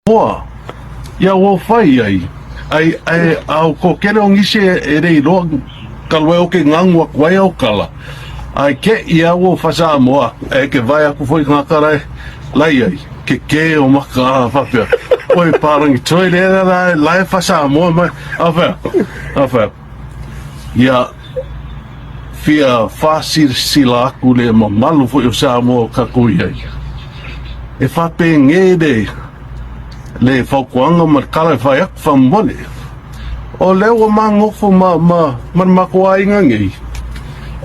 Moa, ia ua fai ai, ai, ai, au ko kele o ngisi e le iloa ka lue o ke ngangu aku ai au kala. Ai ke ia ua fa moa, e ke vai aku foi ngā kara e lai ai, ke ke o maka a whapea. Oi pārangi toi le la la la e fa moa mai, a whea, a whea. Ia, fia whāsilasila aku le mamalu foi o Samoa o kakou i ai. E whapenge le, le whaukuanga ma le kala e whai aku whamone. O lea ua mangofo ma, ma, ma le mako aiga nei.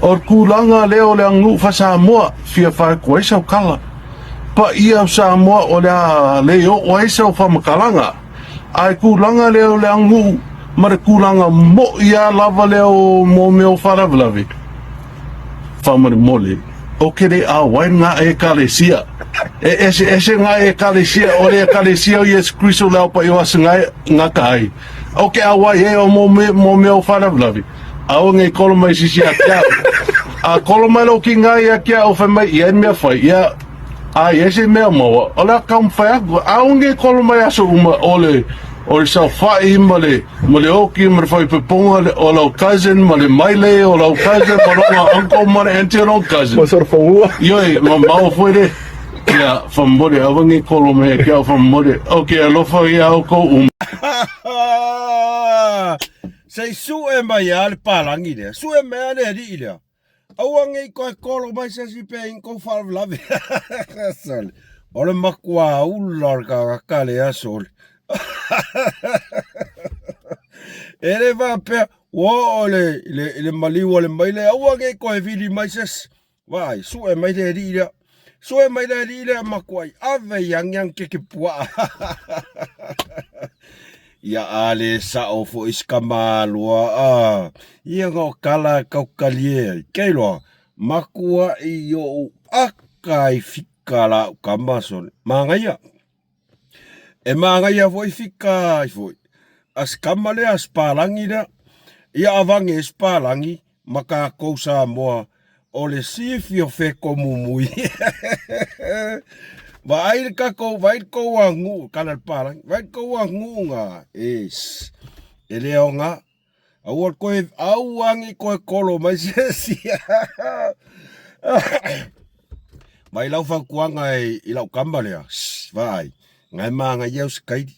O le kūlanga lea o le aganuu faa-Samoa, fia whai aku ai sau kala. Pa ia o Samoa o le a le oo ai sau whamakalaga. A e kūlanga lea o le aganuu ma le kūlanga moʻi a lava lea o mō mea o faalavelave. Faamolemole, o ke le ʻauai ngā ekalesia. E eseese ngā ekalesia, o le ekalesia o Iesu Kristo le ao paʻi o asangai ngā ka ai. O ke ʻauai e o mō mea, mō mea o faalavelave. A o ngei kolo mai sisi a ke au. A kolo mai lo ki ngā ia ke au whai mai ia e mea whai, ia A i ese mea maua, o le a taumafai atu, aoge e kolo mai aso uma o le o le saofai ma le ma le oki ma le faipepoga o lau cousin ma le maile o lau cousin ma lona uncle ma le auntie o lona cousin. Ma sora fagua. Ioe, ma maua foi le ia faamolemole aua ne i kolo mai ia ki au faamolemole. Okay, alofa ia oukou uma. Se i sue mai a le palagi lea, sue mai a le alii lea. Aua nei koe kolo mai se isi pea i kou faalavelave. Sole. O le makuā ula o le tagata lea, sole. E le faapea, ua oo i le, le, le maliu a le maile, aua nei koe vili mai se isi. Vaai, sue mai le alii lea. Sue mai le alii lea makuai, ave i agiagi keke puaa. Ia a le sao foi si kamaloa a ia nga o kala kaukalie ai. Kei loa, makua i ou aka i fika la u kama sole. Mangaia. E mangaia foi fika ai foi. A si kama lea, a si palangi lea. Ia avange e si palangi ma kakou Samoa o le sifi o feko mumui. Vaai le kakou, vaai le kou aganuu, kala le palangi, vaai le kou aganuu nga, es, e le aoga. Aua le koe, aua ne i koe kolo mai se isi. Mai lau fautuaga e, i lau kama lea, shh, vaai, nga e magaia au sikaili.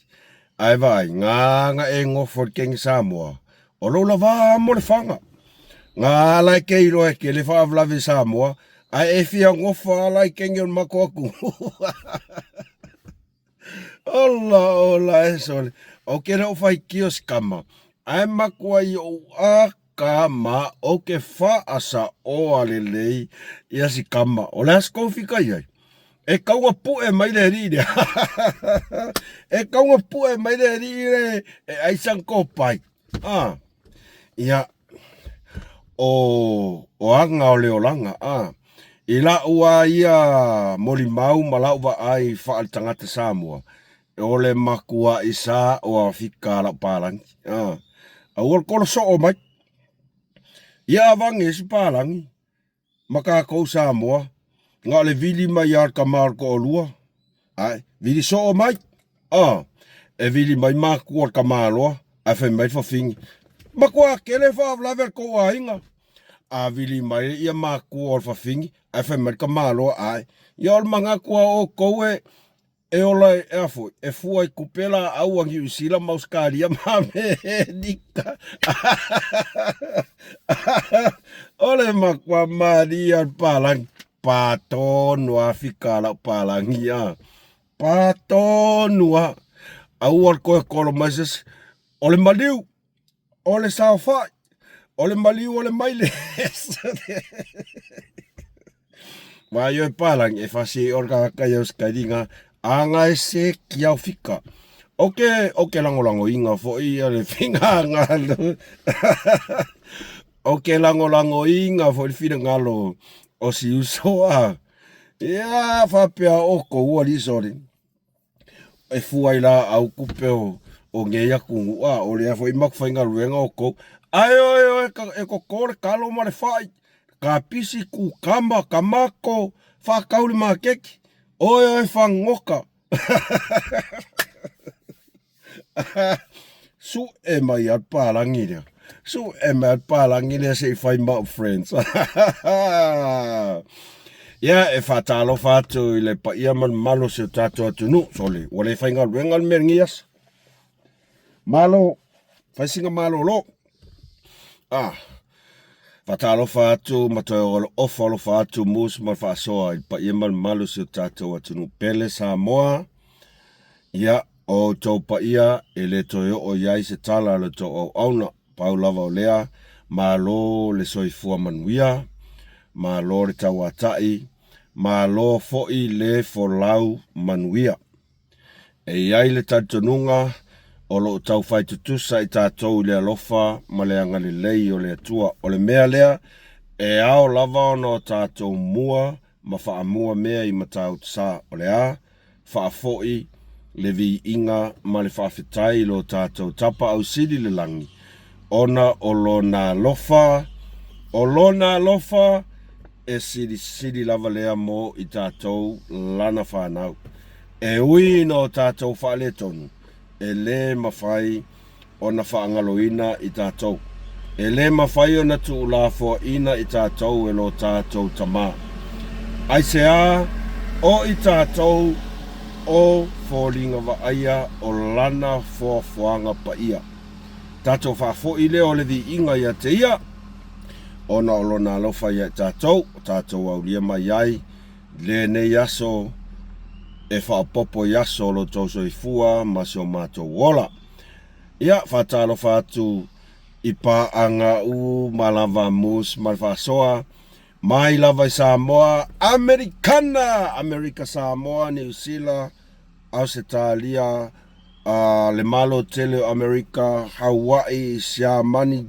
Ae vaai, nga nga e gofo i le kenge Samoa, O lou lava mo le faga. Nga ala e ke iloa e kele faalavelave i Samoa, ae e fia gofa ala i kenge o le matou atunuu. Ola ola e sole. O ke le o faitio se kama, ae matua i ou aka ma o ke faasaoa lelei ia si kama. O le a se kou fika i ai? E kaua puʻe mai le alii lea. E kaua puʻe mai le alii le e ai sang kopai. Ah. Ia o o aga o le olaga. Ah. I la'u a ia molimau ma la'u vaai faaletagata Samoa, o le makuaʻi sa o Afika la'u palagi. Ah. Aua le kolo soo mai. Ia avange si palagi. Ma kakou Samoa, na o le vili mai a le tama o le toalua, ae, vili soo mai, a, e vili mai matua o le tamaloa, ae fai mai le fafine, Matua tele faalavelave a le tou aiga. A vili mai ia matua o le fafine, ae fai mai le tamaloa, ae, ia o le manatu a outou e, E ola e a foi, e fua i kupe laau a Niu Sila ma Ausetalia ma Amerika. O le makua malia o le palagi, pa tonu a fika lau palagi a. Pa tonu a. Aua le koe kolo mai se isi, o le maliu, o le saofai, o le maliu o le maile. Vai oi palangi e fasi o ka ka yo skadinga anga e se ki au fika. O ke o ke langolango inga fo i le finga ngalo. O ke langolango inga fo i le ngalo o si uso a. Ia fa pea o ko ua li sori. E fua i laau kupe o, o ngei atunuu, a o lea foi maku faigaluega oukou. Ae oe oe e koko le kalo ma le fai, kapisi, kukama, kamako, faatau i le makeki, oe oe fagoka. Suʻe mai lava le palagi lea. Suʻe mai lava le palagi lea se i fai ma au friends. Ia, e faatalofa atu i le paia ma le mamalu o si o tatou atunuu. Sole, ua le faigaluega le mea i lenei aso. Malo, fai sina malolo. Ah, faatalofa atu ma toe ofo alofa atu Moose ma le faasoa i le paia ma le mamalu o si o tatou atunuu pele Samoa. Ia, o outou paia e le toe oo i ai se tala a lo outou auauna. Pau lava o lea, malo le soifua manuia, malo le tauatai, malo foi le folau manuia. E i ai le talitonuga o lo o taufai tutusa i tatou i le alofa ma le agalelei o le Atua. O le mea lea, e ao lava ona o tatou mua ma faamua mea i Matautu-sa. O le a? Faafoi le viiga ma le faafetai i lo tatou Tapaau Sili i le lagi, ona o Lona alofa, o Lona alofa e silisili lava lea mo i tatou Lana fanau. E ui ina o tatou faaletonu, e le mafai ona faagaloina i tatou. E le mafai ona tuulafoaina i tatou e lo tatou Tama. Aisea? O i tatou o foliga vaaia o Lana foafoaga paia. Tatou faafoi lea o le viiga ia te Ia, ona o Lona alofa ia i tatou, o tatou aulia mai ai lenei aso e faaopoopo i aso o lo outou soifua ma si o matou ola. Ia, faatalofa atu i paaga uma lava Moose ma le Faasoa, mai lava i Samoa, Amerikana, Amerika Samoa, Niu Sila, Ausetalia, a le Malo tele o Amerika, Hawaii, Siamani,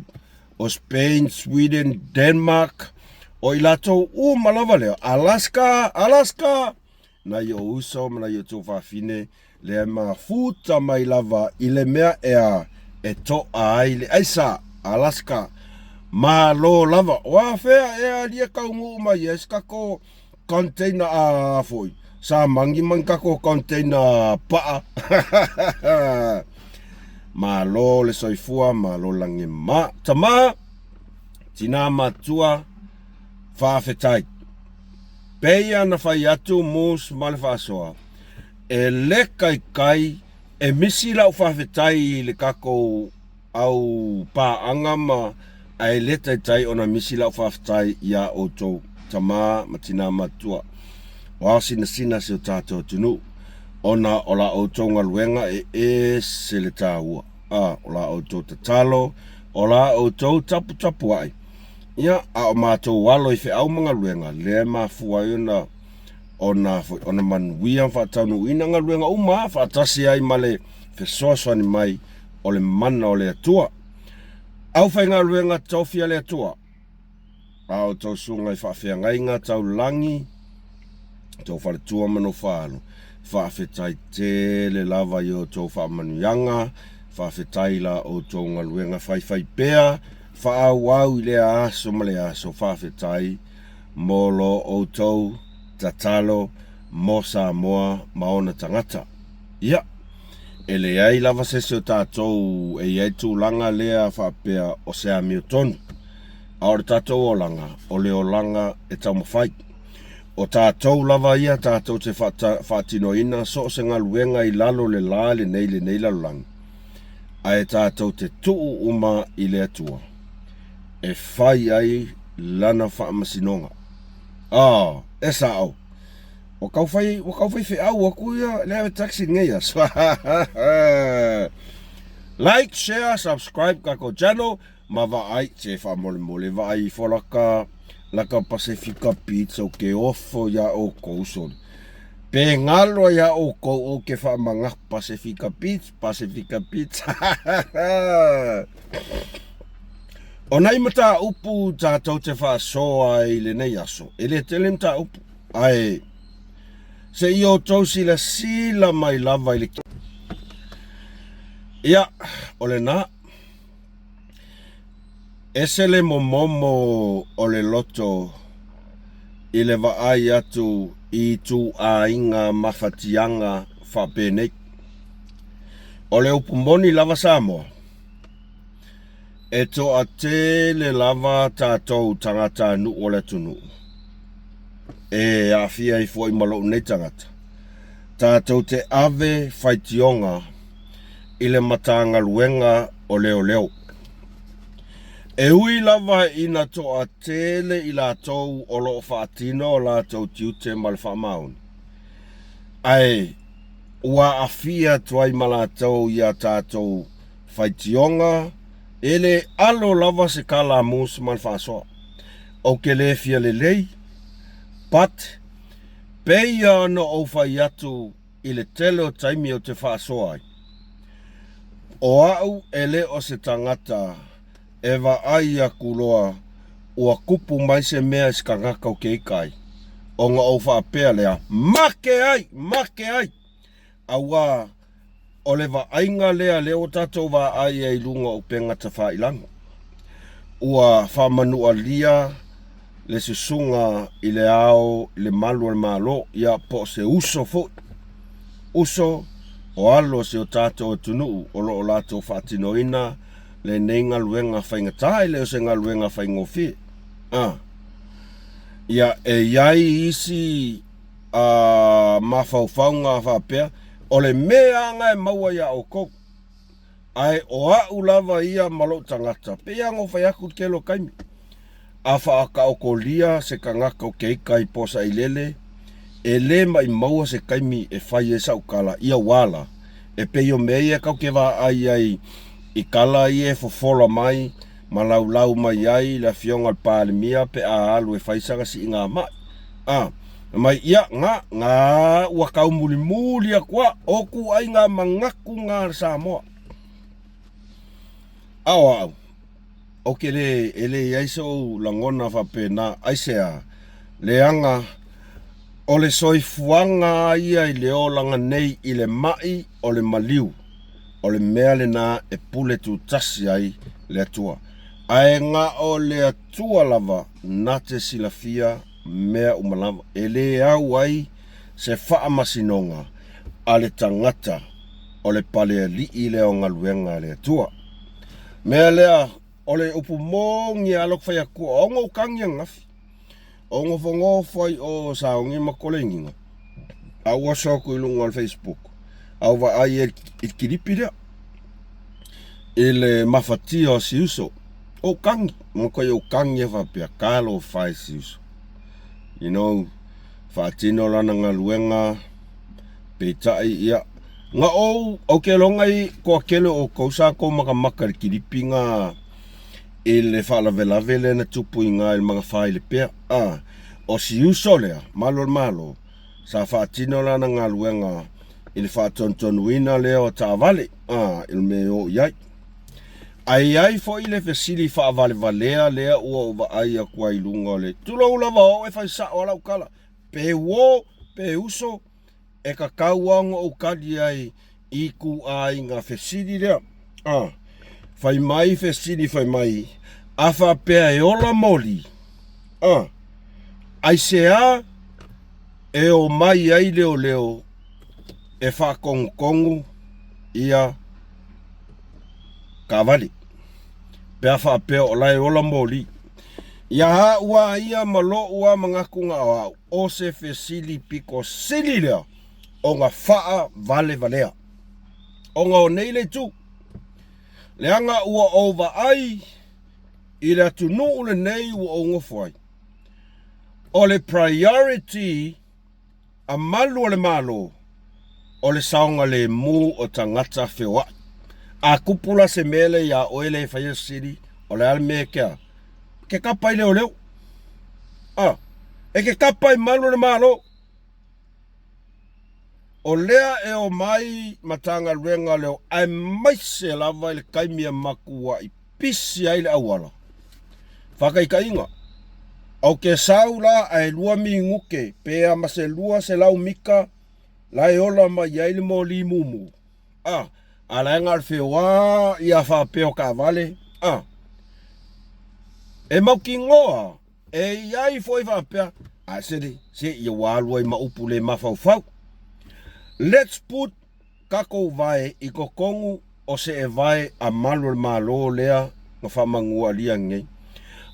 o Spain, Sweden, Denmark, o i latou uma lava lea, Alaska, Alaska, nai ou uso ma nai outou fafine, lea e mafuta mai lava i le mea ea e toa ai le aisa, Alaska, malo lava. O afea ea alia taunuu mai ai se tatou container a foi, sa magi ma ni tatou container paa. Malo le soifua, malo le lagi e mama. Tama, tina matua, faafetai. Peia na fai atu Moose ma le faasoa, e le kaikai e misi lau faafetai i le tatou au paaga ma ae le taitai ona misi lau faafetai iā outou tama ma tina matua o ao sinasina si o tatou atunuu ona o la outou galuega e ese le taua a o la outou tatalo o la outou taputapuai ia a o matou alo i feau ma galuega lea e mafua ai ona ona foi ona manuia ma faataunuuina galuega uma faatasi ai ma le fesoasoani mai o le mana o le Atua. Aufaigaluega tofi a le Atua, a outou susuga i faafeagaiga taulagi, outou faletua ma nofoaalo, faafetai tele lava i outou faamanuiaga, faafetai i la outou galuega faifaipea, faaauau i lea aso ma lea aso, faafetai mo lo outou tatalo mo Samoa ma ona tagata. Ia, e leai lava se isi o tatou e i ai tulaga lea faapea o se amiotonu, a o le tatou olaga, o le olaga e taumafai. O tatou lava ia tatou te faatinoina so o se galuega i lalo o le la lenei i lenei lalolagi, ae tatou te tuu uma i le Atua e fai ai Lana faamasinoga. Oh, e sao. Ua tau fai, ua tau fai feau atu ia le ave taxi lenei aso. Like, share, subscribe tatou channel ma vaai se faamolemole vaai ifo laka laka Pasefika Beach ou ke ofo iā oukou soli. Pe galo iā oukou ou ke faamagā Pasefika Beach, Pasefika Beach. O nai mataupu tatou te faasoa ai i lenei aso, e le tele mataupu. Ae se i outou silasila mai lava i le Ia, o lena. Ese le momomo o le loto i le vaai atu i ituaiga mafatiaga faapenei. O le upu moni lava Samoa. E toatele lava tatou tagatanuu o le atunuu e aafia ai foi ma lou nei tagata, tatou te ave faitioga i le Matagaluega o Leoleo. E ui lava ina toatele i latou o lo o faatino o latou tiute ma le faamaoni, ae ua aafia atu ai ma latou i a tatou faitioga, e le alo lava se kalamus ma le faasoa. Ou te le fia lelei, but pei ona ou fai atu i le tele o taimi ou te faasoa ai, o au e le o se tagata e vaai aku loa ua kupu mai se mea i se kanaka o ke ika ai, ona ou faapea lea, Make ai! Make ai! Auā, o le vaaiga lea lea ua tatou vaai ai i luga o upega tafailaga. Ua faamanualia le susuga i le Ao i le Malu o le Malo, ia po o se uso foi, uso o alo o si o tatou atunuu o lo o latou faatinoina lenei galuega faigata, e le o se galuega faigofie. A. Ia, e i ai isi a mafaufauga faapea, o le mea lava e maua iā ʻoukou, ae o aʻu lava ia ma loʻu tagata, pei lava ona ou fai atu i le tele o taimi, a faataotolia se kanaka o ke ika i Posailele, e le maʻimau se taimi e fai ai saʻu tala ia ua ala, e pei o mea ia tatou te vaai ai i tala ia e fofola mai ma laulau mai ai le Afioga i le Palemia pe a alu e fai sana siiga mai. A, mai ia, nga, nga ua taumulimuli atu a, o ituaiga manatu na a le Samoa. A o au, ou te le, e le i ai sou lagona faapena, aisea? Leaga o le soifuaga a ia i le olaga nei i le mai o le maliu, o le mea lena e pule tutasi ai le Atua. Ae na o le Atua lava na te silafia mea uma lava, e le au ai se faamasinoga a le tagata o le palealii lea o galuega a le Atua. Mea lea, o le upu moni a lou fai atu, o ona ou tagi ananafi, o nofonofo ai o sauni ma kolegiga, a ua oso atu i luga o le Facebook, a ou vaai ai i le kilipi lea, i le mafatia o si uso, ou tagi, matuai ou tagi a faapea, talofa e si uso. You know, faatino lana galuega, peitai, ia, na ou, ou te iloa i toatele o outou sa tou makamaka i le kilipi na i le faalavelave lea na tupu i ina i le magafa i Lepea. A, o si uso lea, malu o le Malo, sa faatino lana galuega i le faatonutonuina lea o taavale, a, i le mea e o i ai. Ae i ai foi le fesili faavalevalea lea ua ou vaai atu ai i luga o le, tulou lava o au e fai sao a lau tala, pe uo, pe uso, e tatau lava ona ou tali ai i ituaiga fesili lea. A, fai mai fesili fai mai, a faapea e ola moli, a, aisea e omai ai leoleo e faatonutonu ia taavale pe a faapea o la e ola moli. Ia au a ia ma loʻu a manatu na o au, o se fesili pito sili lea ona faavalevalea. Ona o nei le itu, leaga ua ou vaai i le atunuu lenei ua ou nofo ai, o le priority a malu o le Malo, o le saogalemu o tagata feoai. A tupu la se mea lea iā oe lea e faia sili, o le a le mea e te a? Ke kapa i leoleo. A, e ke kapa i malu o le Malo. O lea e omai Matagaluega leo aemaise lava i le taimi e matuai pisi ai le auala. Faataitaiga, ou te sau la ae 2 minute pe a ma se 200 mita la e ola mai ai le moli mumu. A, a la e na o le feoa ia faapea o taavale. A, e mautinoa e i ai foi faapea, a se, se ia ua alu ai ma upu le mafaufau. Let's put tatou vae i totonu o se evae a malu o le Malo lea. Na faamagua alia nei.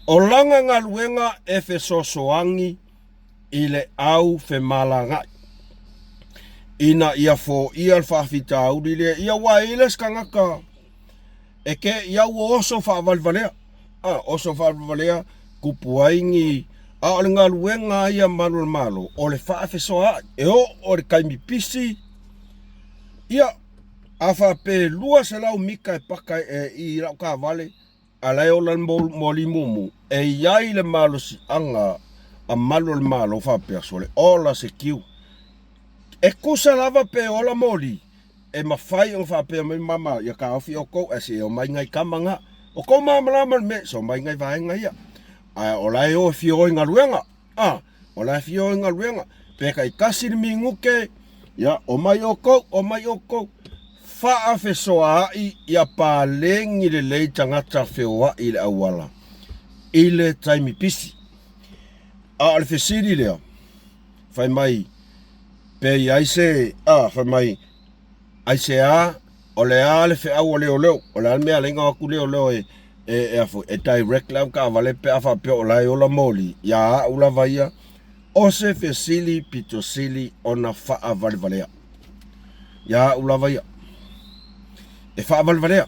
O lana galuega e fesoasoani i le au femalagaʻi ina ia foia le faafitauli lea ia ua i le isi tagata e ke ia ua oso faavalevalea a oso faavalevalea tupu ai ni a o le galuega ia malu o le Malo o le faafesoaai e oo le taimi pisi ia a faapea 200 mita e paka e, i lau taavale a la e ola le moli mumu e i ai le malosiaga a malu o le Malo faapea sole ola se kiu e tusa lava pe ola moli e mafai ona faapea mai mama ia taofi outou ae se i omai nai tama na o tou malamalama le mea se omai nai vaega ia ae o la e o e fia o i galuega a o la e fia o i galuega pe taitasi le minute ia omai outou omai outou faafesoaai ia paleni lelei tagata feoai i le auala i le taimi pisi a o le fesili lea fai mai pe i ai se a fai mai aisea o le a le feau a leoleo o le a le mea alai na o atu leoleo e e e a foi e direct le au taavale pe a faapea o la e ola moli ia au lava ia o se fesili pito sili ona faavalevalea ia au lava ia e faavalevalea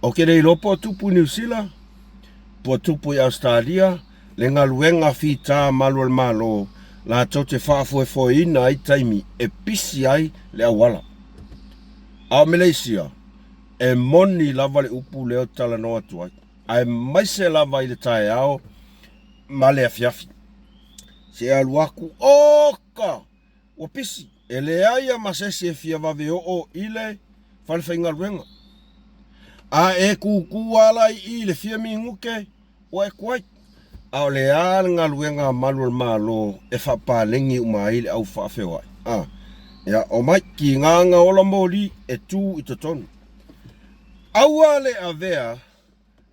o ke le iloa po o tupu i Niu Sila po o tupu i Ausetalia le galuega fita malu o le Malo latou te faafoefoeina ai taimi e pisi ai le auala. A o Meleisia, e moni lava le upu lea ou te talanoa atu ai, aemaise lava i le taeao ma le afiafi. Se alu atu, oka! Ua pisi, e leai a ma se isi e fia vave oo i le falefaigaluega. A e kūkū a la i i le fia minute, ua e tuai. A o le a le galuega a malu o le Malo e faapaleni uma ai le au faafeoai? A, ia, omai, tiga na ola moli e tu i totonu. Aua le avea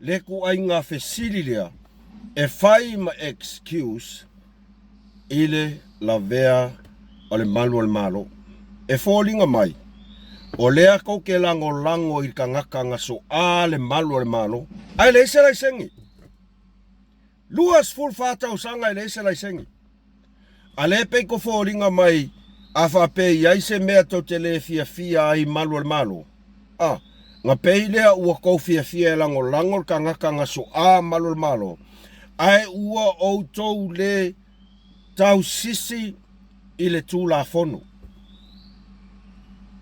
le ituaiga fesili lea e fai ma excuse i le lavea o le malu o le Malo. E foliga mai, o lea tou te lagolago i le tagata na soa le malu o le Malo, ae leai se laisene. 24 tausaga e leai se laisene. A lea pei ko foliga mai a faapea i ai se mea tou te le fiafia ai i malu o le Malo, a, na pei lea ua tou fiafia e lagolago le tagata na soa malu o le Malo, ae ua outou le tausisi i le Tulafono.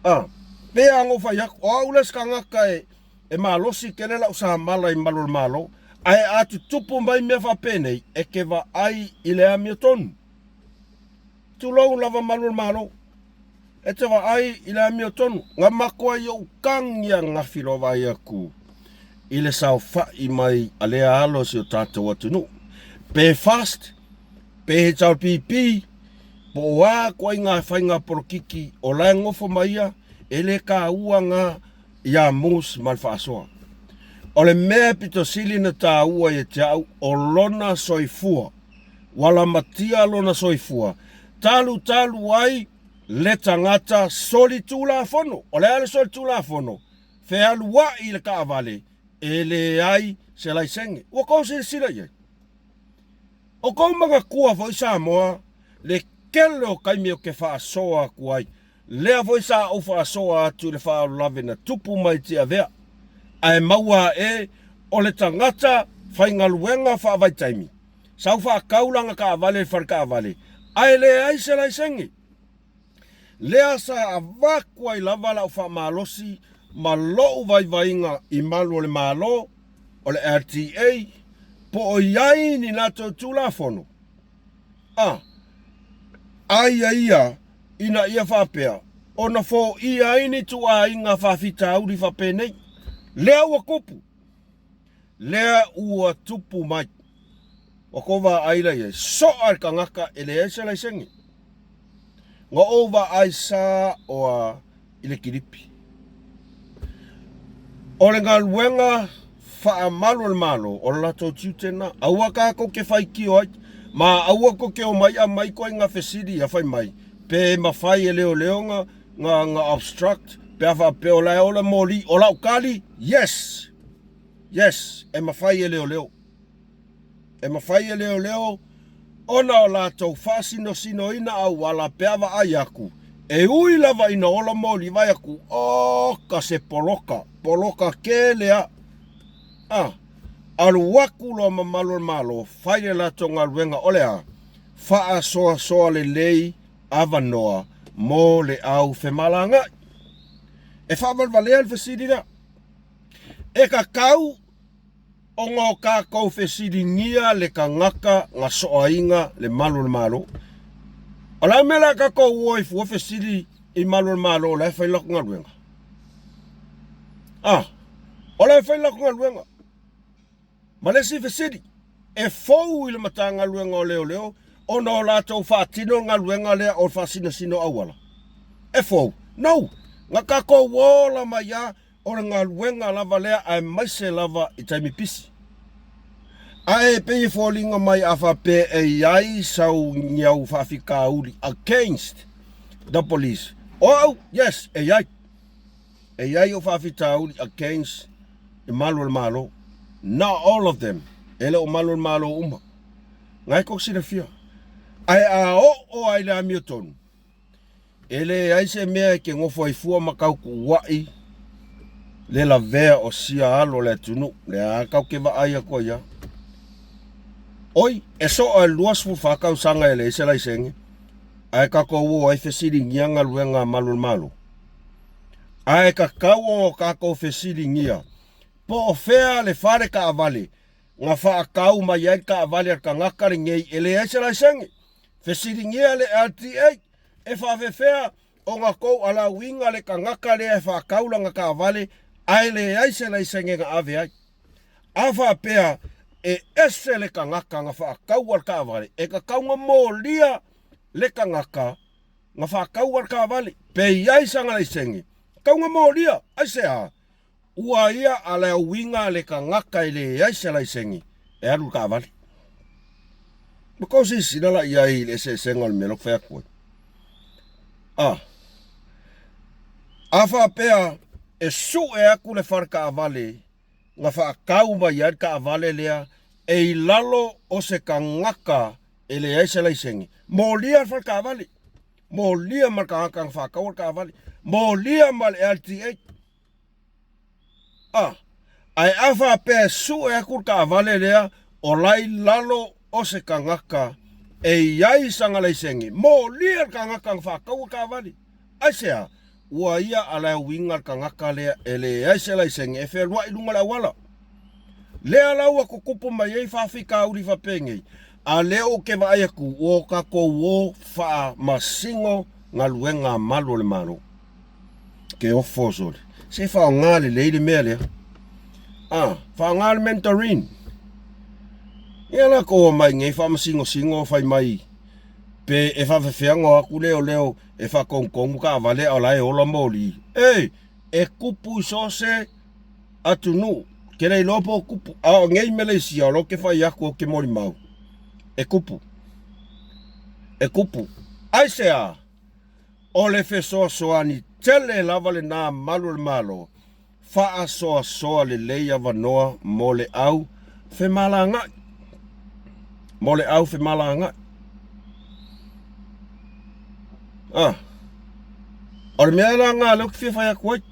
A, pei lava ona ou fai atu, o au le isi tagata e, e malosi tele lau samala i malu o le Malo, ae a tutupu mai mea faapenei, e te vaai i le amiotonu. Tulou lava malu o le Malo. E te vaai i le amiotonu. Na matua i ou tagi ananafi loa vaai atu i le saofai mai a lea alo o si o tatou atunuu. Pe fast, pe HRPP, po o a ituaiga faiga polokiki o la e nofo mai ia, e le taua na iā Moose ma le faasoa. O le mea pito sili na taua ia te au o lona soifua. Ua lamatia lona soifua. Talutalu ai le tagata solitulafono. O le a le solitulafono? Fealuai i le taavale e leai se laisene. Ua tou silasila i ai? O kou manatua foi Samoa le tele o taimi ou te faasoa atu ai Lea foi sa ou faasoa atu i le faalavelave na tupu mai Tiavea, ae maua ae o le tagata faigaluega faavaitaimi, sau faatau lana taavale i le fale taavale, ae leai se laisene. Lea sa avatu ai lava lau faamalosi ma lou vaivaiga i malu o le Malo, o le LTA, po o i ai ni latou Tulafono a aia ia ina ia faapea ona foia ai ni ituaiga faafitauli faapenei. Lea ua tupu, lea ua tupu mai. Ua tou vaai la i ai, soa le tagata e leai se laisene. Na ou vaai sa oa i le kilipi. O le galuega faamalu a le Malo, o le latou tiute lena. Aua tatou te faitio ai, ma aua tou te omai aumai ituaiga fesili ia fai mai, pe mafai e leoleo na, na, na obstruct, pe a faapea o la e ola moli. O lau tali, yes! Yes, e mafai e leoleo. E mafai e leoleo ona o latou faasinosinoina auala pe a vaai aku, e ui lava ina ola moli vaai aku, oka se poloka, poloka ke lea. A, alu aku loa ma malu o le Malo, fai le latou galuega o le a? Faasoasoa lelei avanoa mo le au femalagaai. E faavalevalea le fesili lea. E kakau ona o tatou fesiligia le tagata na soaina le malu o le Malo. O le a le mea o le a tatou o ai fua fesili i malu o le Malo o la e fai le latou galuega? A, o la e fai le latou galuega. Ma le isi fesili, e fou i le Matagaluega o Leoleo ona o latou faatino le galuega lea o le faasinosino auala? E fou? No! Na tatou ola mai lava o le galuega lava lea aemaise lava i taimi pisi. Ae pei e foliga mai a faapea e i ai sau niau faafitauli against the police. O au, yes, e i ai. E i ai ou faafitauli against i malu o le Malo. Not all of them. E le o malu o le Malo uma. Ngai kou silafia. Ae a oo ai le amiotonu, e leai se mea e ke gofo ai fua ma kau kuuaʻi le lavea o sia alo o le atunuu. Lea kau ke vaai aku ai a. Oi, e soa e 24 tausaga e leai se laisene, ae kakou o ai fesiligia galuega a malu o le Malo. Ae kakau ona kakou fesiligia po o fea le fale taavale na faatau mai ai le taavale a le tagata lenei e leai se laisene. Fesiligia le LTA e faafefea ona tou alauina le tagata lea e faatau lana taavale ae leai se laisene na ave ai. A faapea e ese le tagata na faataua le taavale, e tatau ona molia le tagata na faataua le taavale pe i ai sana laisene, tatau ona molia. Aisea? Ua ia alauina le tagata e leai se laisene e alu i le taavale. Ua tou silasila la i ai i le eseesega o le mea la ou te fai atu ai? A. A faapea e sue atu le fale taavale na faatau mai ai le taavale lea e i lalo o se tagata e leai se laisene, molia le fale taavale, molia ma le tagata na faataua le taavale, molia ma le LTA. A, ae a faapea e sue atu le taavale lea o la i lalo o se tagata e i ai sana laisene, molia le tagata na faataua le taavale. Aisea? Ua ia alauiga le tagata lea e leai se laisene e fealuai i luga o le auala. Lea la ua tutupu mai ai faafitauli faapenei, a lea ou te vaai atu ua o tatou o faamasino galuega a malu o le Malo. Ke ofo sole. Se faaaoga lelei le mea lea. Ah, faaaoga le mentoring. Ia la kou omai nei faamasinosino fai mai pe e faafefea ona o atu leoleo e faatonutonu taavale a o la e ola moli. Ei, e kupu i so o se atunuu. Ke le iloa po o kupu. A o nei Meleisia o lo ke fai atu ou te molimau. E kupu. E kupu. Aisea? O le fesoasoani tele lava lena malu o le Malo, faasoasoa lelei avanoa mo le au femalagaai. Mo le au femalagaai. Ah. O le mea la lena lea ou te fia fai atu ai.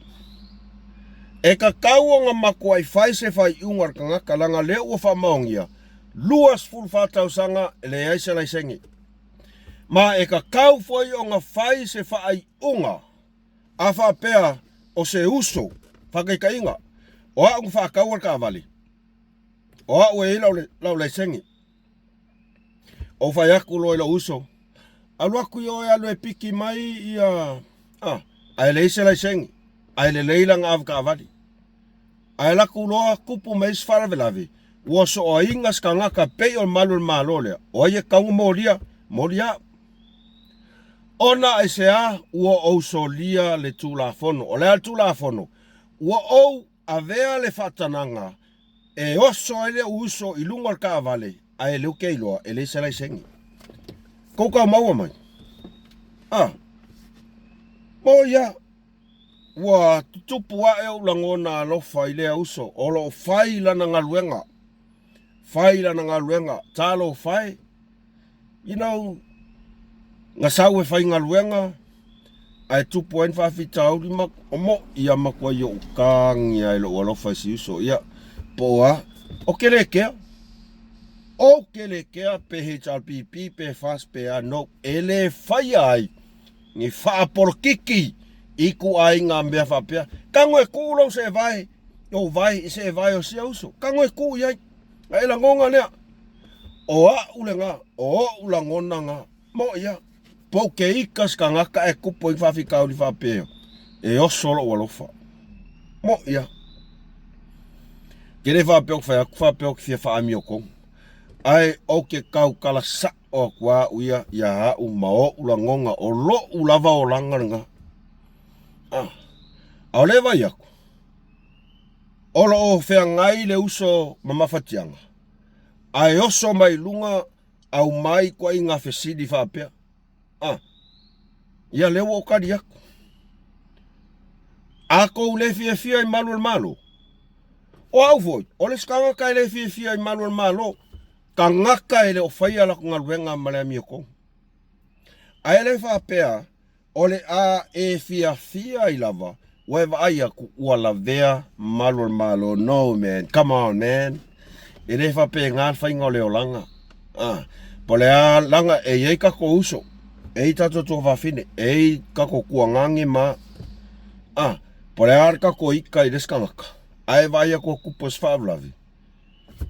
E tatau ona matuai fai se faaiuga a le tagata leaga o lea ua faamaonia 24 tausaga e leai se laisene. Ma e kakau foi ona fai se faaiuga a faapea o se uso, faataitaiga, o au na faataua le taavale, o au e i ai lau, lau laisene. Ou fai atu loa i lou uso, alu atu i o e alu e piki mai ia, ah, ae leai se laisene, ae lelei lana avetaavale. Ae alu atu loa tupu mai se faalavelave, ua soaina se tagata pei o le malu o le Malo lea, o ai e tatau ona molia? Molia au. Ona aisea ua ou solia le Tulafono? O le a le Tulafono? Ua ou avea le faatanaga e oso ai le uso i luga o le taavale, ae lea ou te iloa e leai se laisene. Tou tau maua mai? Ah, mo ia. Ua tutupu aʻe oʻu lagona alofa i lea uso o lo o fai lana galuega, fai lana galuega, talofa e. You know, gasau e fai galuega, ae tupu ai ni faafitauli ma o moʻi a makuai oʻu kagi ai loʻu alofa i si uso. Ia, po o a, o ke le kea. O ke le kea pe HRPP, pe FAS, pe a, no, e le whaia ai ni whaapolokiki i ku ai ngā mea whapea. Ka ngoe kuu lou se vai, o vai, se vai o sia uso. Ka ngoe kuu iai. A e langonga lea. O a'u le ngā, o o'u langona ngā. Mo ia, pou ke ika se kangaka e kupu i whawhikauri whapea. E oso lo'u alofa. Mo ia. Ke le whapea o whai aku whapea o ki fia whaami o kong. Ai o ke kaukala sa o aku a'u ia, ia a'u ma o'u langonga o lo'u lava o langa le ngā. Ah. A o le vai aku. O lo o feagai le uso ma mafatiaga, ae oso mai luga aumai koaiga fesili faapea, A, ia lea ua ou kali aku. A kou le fiafia i malu o le Malo? O au foi, o le isi tagata e le fiafia i malu o le Malo, tagata e le o faia latou galuega ma le amiotonu. Ae le faapea O le a e fiafia ai lava, ua e vaai aku ua lavea malu o le Malo. No man, come on man. E le faapena le faiga o le olaga. Ah, po o le a laga e i ai tatou uso, e i ai tatou tuafafine, e i ai tatou tuagage ma ah, po o le a le tatou ika i le isi tagata, ae vaai atu ua tupu se faalavelave,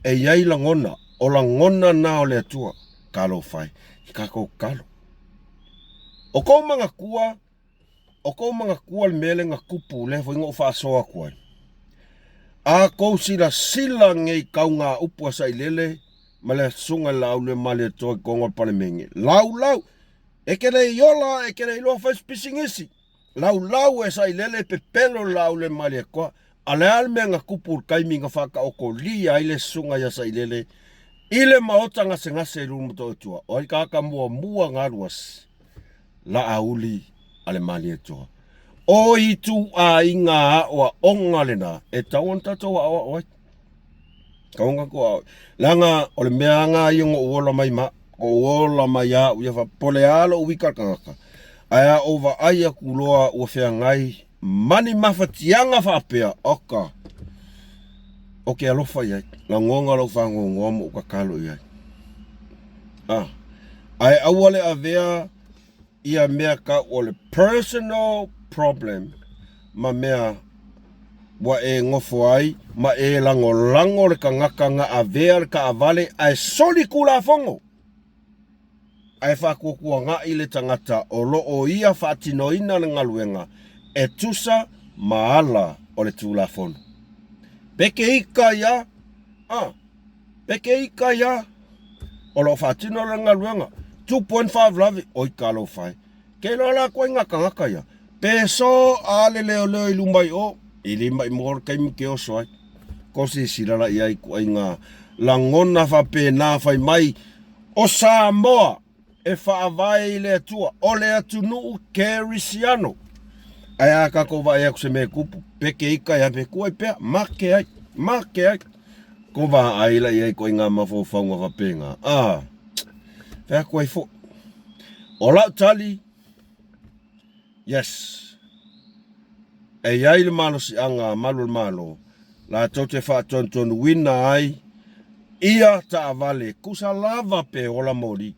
e i ai lagona, o lagona na o le Atua. Talofa e, i tatou tatalo. O kou manatua, o kou manatua le mea lea na tupu lea foi na ou faasoa atu ai. A kou silasila nei kau ngā upu a Sailele ma le Susuga i le Laau Malietoa i totonu o le Palemene, laulau, e te le i ola, e te le iloa fai se pisinisi. Laulau e Sailele pepelo le Laau Malietoa. A le a le mea na tupu i le taimi na faataotolia ai le Susuga ia Sailele i le maota gasegase i Lulumatootua, o ai tagata muamua na alu asi? Laauli a le Malietoa. O ituaiga aoaoga lena e tatau ona tatou aoao ai. Tatau ona tatou aoao. Leaga o le mea lava ia na ou ola mai ma ou ola mai au ia faapea, po o le a lou ika tagata, ae a ou vaai atu loa ua feagai ma ni mafatiaga faapea, oka, o ke alofa i ai, lagona lou faanoanoa ma ou tatalo i ai. Ah, ae aua le avea ia mea tau o le personal problem ma mea ua e nofo ai ma e lagolago le tagata na avea le taavale ae soli Tulafono ae faatuatuagaʻi le tagata o lo o ia faatinoina le galuega e tusa ma ala o le Tulafono. Peke ika ia, ah, peke ika ia, o lo o faatino le galuega. 2.5 lave, oi talofa e. Ke iloa la atu ai ngā tagata ia. Pe so a le leoleo i luma i o, i lima i mua o le taimi ke oso ai. Ko silasila la i ai ku ai ngā lagona faapena fai mai, o Samoa e faavae i le Atua, o le atunuu Kerisiano. Ae a tatou vaai atu se mea e tupu, peke ika e ave ku ai pea, make ai, make ai. Ko vaai la i ai koe i ngā mafaufauga faapena. Ah, fai atu ai foi. O lau tali, yes, e i ai le malosiaga a malu o le Malo, latou te faatonutonuina ai ia taavale kusa lava pe ola moli.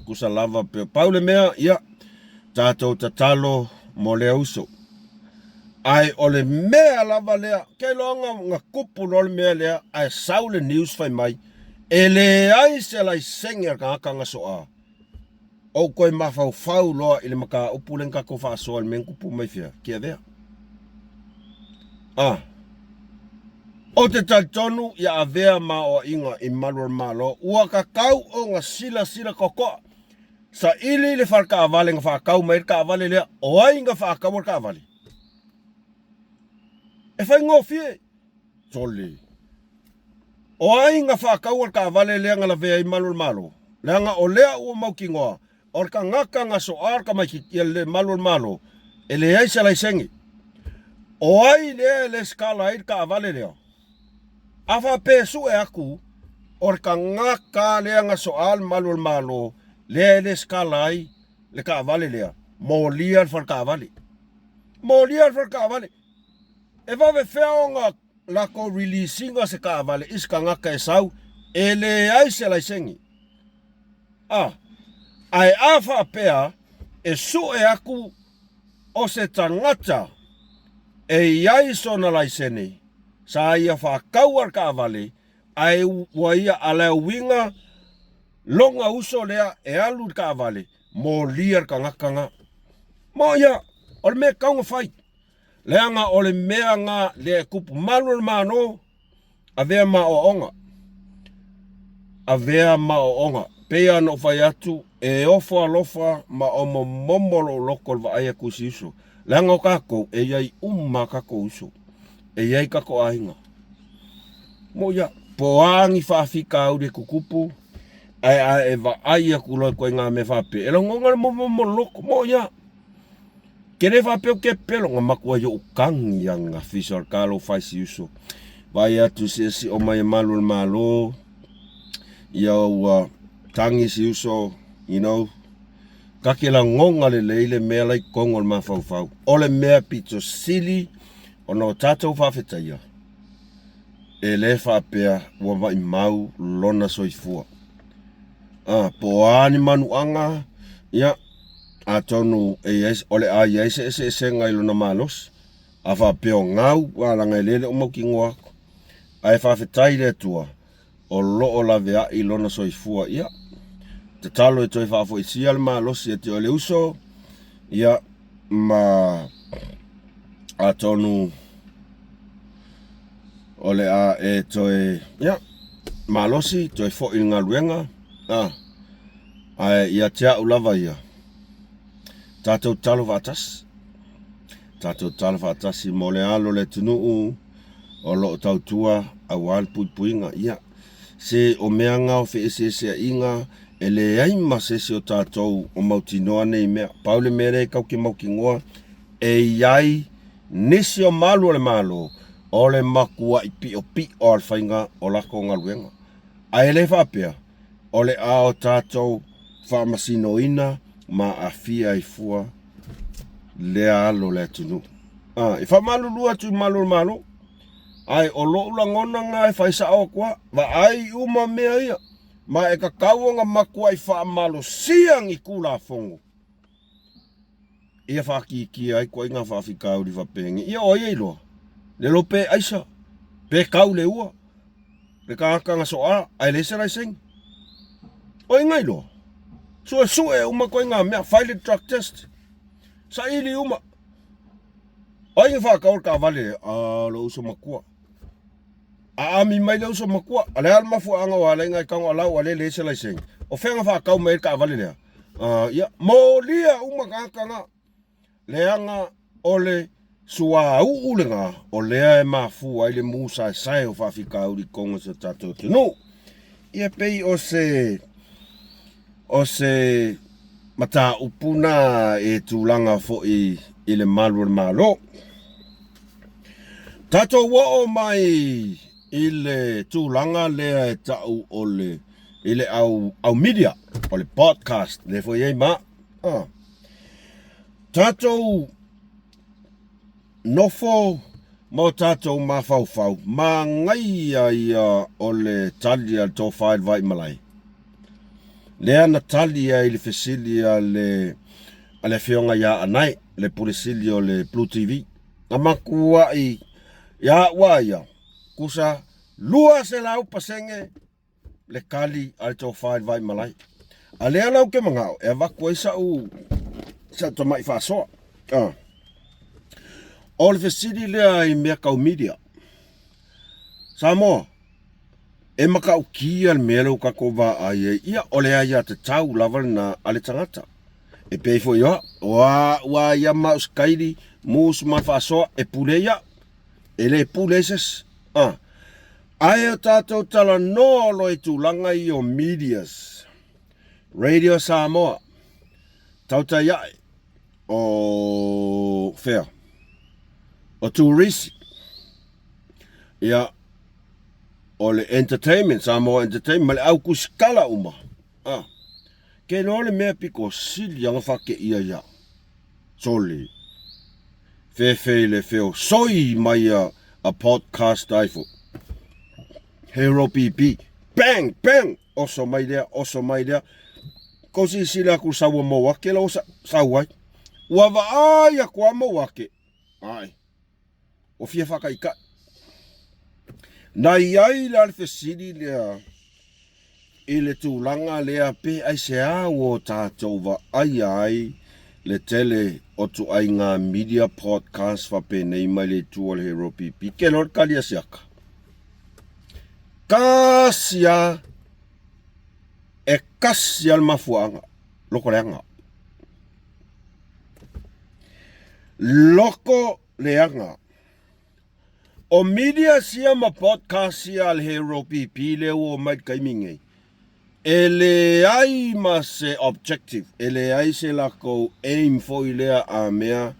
Kusa lava pe pau le mea, ia, tatou tatalo mo lea uso. Ae o le mea lava lea, ke iloa na kupu loa le mea lea, ae sau le news fai mai, e leai se laisene a le tagata na soa. Ou toe mafaufau loa i le mataupu lea na tatou faasoa i le mea na tupu mai fea, Tiavea. Ah. Ou te talitonu ia avea ma aoaiga i malu o le Malo, ua tatau ona silasila totoa. Saili le fale taavale na faatau mai ai le taavale lea, o ai na faataua le taavale? E faigofie. Sole. O ai na faataua le taavale lea na lavea ai malu o le Malo? Leaga o lea ua mautinoa, o le tagata na soa le tamaitiiti ia le malu o le Malo, e leai se laisene. O ai lea e lesitala ai le taavale lea? A faapea e sue atu, o le tagata lea na soa le malu o le Malo lea e lesitala ai le taavale lea, molia le faletaavale. Molia le faletaavale. E vave fea ona latou release ina se taavale i se tagata e sau e leai se laisene. A, ae a faapea e sue atu o se tagata e i ai sona laisene, sa ia faataua le taavale, ae ua ia alauina lona uso lea e alu i le taavale, molia le tagata na. Mo ia, o le mea e tatau ona fai, leaga o le mea na lea e tupu malu o le Malo, Avea ma aoaoga. Avea ma aoaoga. Pei lava ona ou fai atu, e ofo alofa ma omomomo lou loto i le vaai atu i si uso. Leaga o tatou, e i ai uma lava tatou uso. E i ai tatou aiga. Moʻi a, po o a ni faafitauli e tutupu, ae a e vaai atu loa i ituaiga mea faapea, e lagona le momomo loto. Moʻi a. Ke le faapea ou te pepelo, na matua i ou tagi ananafi so talofa i si uso. Vaai atu i siosio mai e malu o le Malo, ia ua tagi si uso, you know, ta te lagona lelei le mea la i totonu o le mafaufau. O le mea pito sili ona o tatou faafetaia, e le faapea ua maimau lona soifua. Ah, po o a ni manuaga, ia, atonu e i ai, o le a i ai se eseesega i lona malosi. A faapea o gau, a leaga e le le o mautinoa atu. Ae faafetai i le Atua, o lo o laveai lona soifua. Ia, tatalo e toe faafoisia le malosi e te o le uso, ia, ma atonu o le a e toe, ia, malosi, toe foi i le galuega, a, ae ia te au lava ia, tatou tatalo faatasi, tatou tatalo faatasi mo le alo o le atunuu o lo o tautua aua le puipuiga. Ia, se o mea na o feeseeseaiga e leai ma se isi o tatou o mautinoa nei mea. Pau le mea lea e tatou te mautinoa, e i ai nisi o malu o le Malo o le matuai piopio o le faiga o latou galuega. Ae le faapea o le a o tatou faamasinoina ma aafia ai fua lea alo o le atunuu. A, e faamalulu atu i malu o le Malo, ae o lou lagona lena e fai sao atu lava, vaai uma mea ia, ma e tatau ona matuai faamalosia ni Tulafono ia faakiikia ai ituaiga faafitauli faapeni. Ia o ai e iloa? Le iloa pe aisa, pe tau le ua, le tagata na soa ae leai se laisene. O ai na iloa? Suesue uma ituaiga mea, fai le drug test, saili uma. O ai na faatau le taavale lea? Ah, o lou uso matua. Aami mai le uso matua, a le a le mafuaaga ua ala ai ona e tago alau ua le leai se laisene. O fea na faatau mai ai le taavale lea? Uh, ia, molia uma tagata na. Leaga o le suauu lena o lea e mafua ai le mu saesae o faafitauli i totonu o si o tatou atunuu. Ia pei o se o se mataupu na e tulaga foi i le malu o le Malo. Tatou oo mai i le tulaga lea e tau o le i le au, au media, o le podcast, lea foi ai ma. Ah. Tatou nofo ma o tatou mafaufau, manaia ia o le tali a le tofa i le Vaimalae. Lea na tali ai i le fesili a le a le afioga ia Anae, le Pule Sili o le Blue TV. Na matuai ia au a ia, tusa 200% le tali a le tofa i le Vaimalae. A lea la ou te manao e avatu ai sau sau tamai faasoa. Ah. O le fesili lea i mea tau media. Samoa, e matautia le mea lea ua tatou vaai ai, ia o le aiatatau lava lena a le tagata. E pei foi o au, o au lava ia ma au sikaili, musu ma faasoa, e pule ai au. E le pule ai se isi. Ah. Ae o tatou talanoa loa i tulaga ia o medias, Radio Samoa, tautai ae, o fea? O turisi, ia, o le entertainment, Samoa Entertainment, ma le au kusikala uma. Ah. Ke loa le mea piko sili anga whake ia ia. Sole. Fefe le feo soi mai a, a podcast ai fo. Hero BB. Bang, bang! Oso mai lea, oso mai lea. Ko sisila aku saua mau ake lau sa, sau ai. Ua vaai aku a mau ake. Ai. Ua fia whakaikai. Na i ai la le fesili lea i le tulaga lea pe aisea ua o tatou vaaia ai le tele o tuaiga media podcast faapenei mai le itu o le Hero PP. Ke loa le kali a siaka. Kasi a e kasi a le mafuaaga loko leaga. Loko leaga. O media sia ma podcast sia a le Hero PP lea ua omai i le taimi nei, e leai ma se objective, e leai se lakou aim foi lea a mea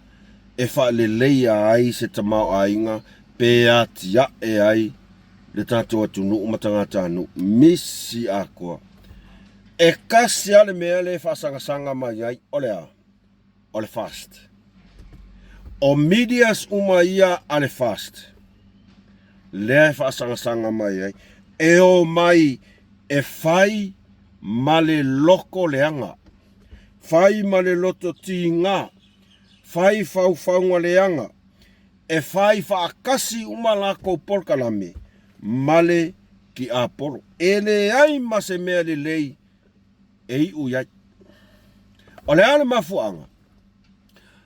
e faaleleia ai se tamaoaiga pe atiae ai le tatou atunuu ma tagatanuu. Misi atoa. E kasi lava le mea lea e faasagasaga mai ai, o le a? O le fast. O medias uma ia a le fast, lea e faasagasaga mai ai, e o mai e fai ma le loko leaga, fai ma le loto tiga, fai faufauga leaga, e fai faatasi uma lakou polokalame ma le tiapolo. E leai ma se mea lelei e iu i ai. O le a le mafuaaga?